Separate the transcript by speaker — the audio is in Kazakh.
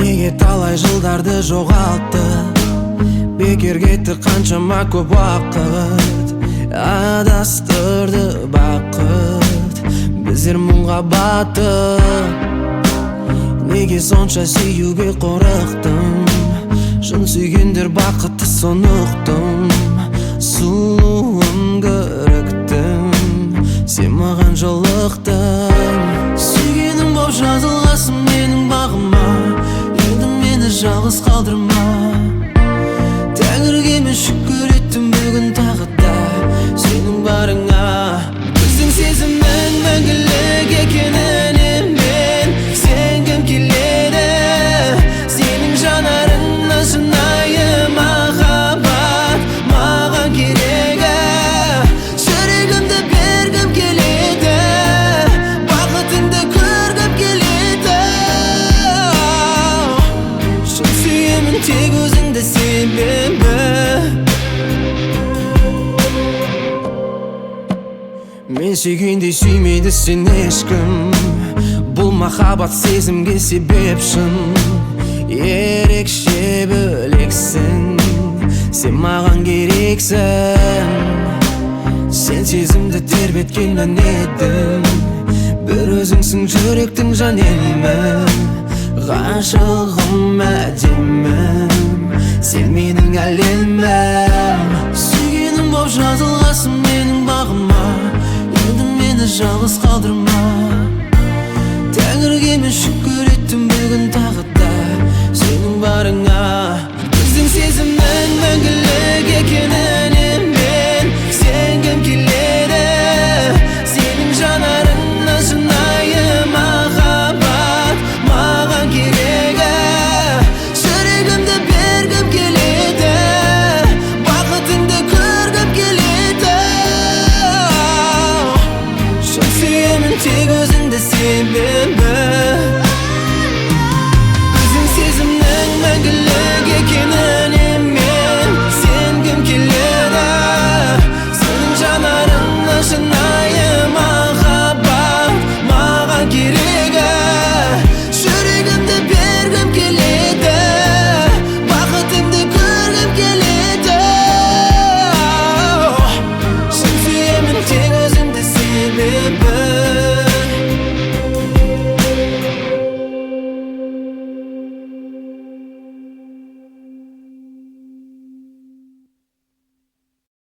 Speaker 1: Неге талай жылдарды жоғалттық, бекер кетті қаншама көп уақыт, адастырды бақыт, біздер мұңға баттық. Неге сонша сүюге қорықтым, шын сүйгендер бақытты соны ұқтым. Сұлуым көріктім, сен маған жолықтың. Сүйгенім боп жазылғасын менің бағыма, енді мені жалғыз қалдырма. Тәңірге мен шүкір еттім бүгін тағы да сенің барыңа. Біздің сезімнің мәңгілік екеніне мен сенгім келеді. Сенің жанарыңнан шынайы махаббат маған керегі. Жүрегімді бергім келеді, бақытыңды көргім келеді. Шын сүйемін тек өзіңді, себебі мен сүйгендей сүймейді сен ешкім. Бұл махаббат сезімге себеп шын, ерекше бөлексің, сен маған керексің. Сен сезімді тербеткен ән едің, бір өзіңсің жүректің жан емі. Ғашығым әдемім, сен менің әлемім. Сүйгенім боп жазылғасын менің бағыма, енді мені жалғыз қалдырма. Тәңірге мен шүкір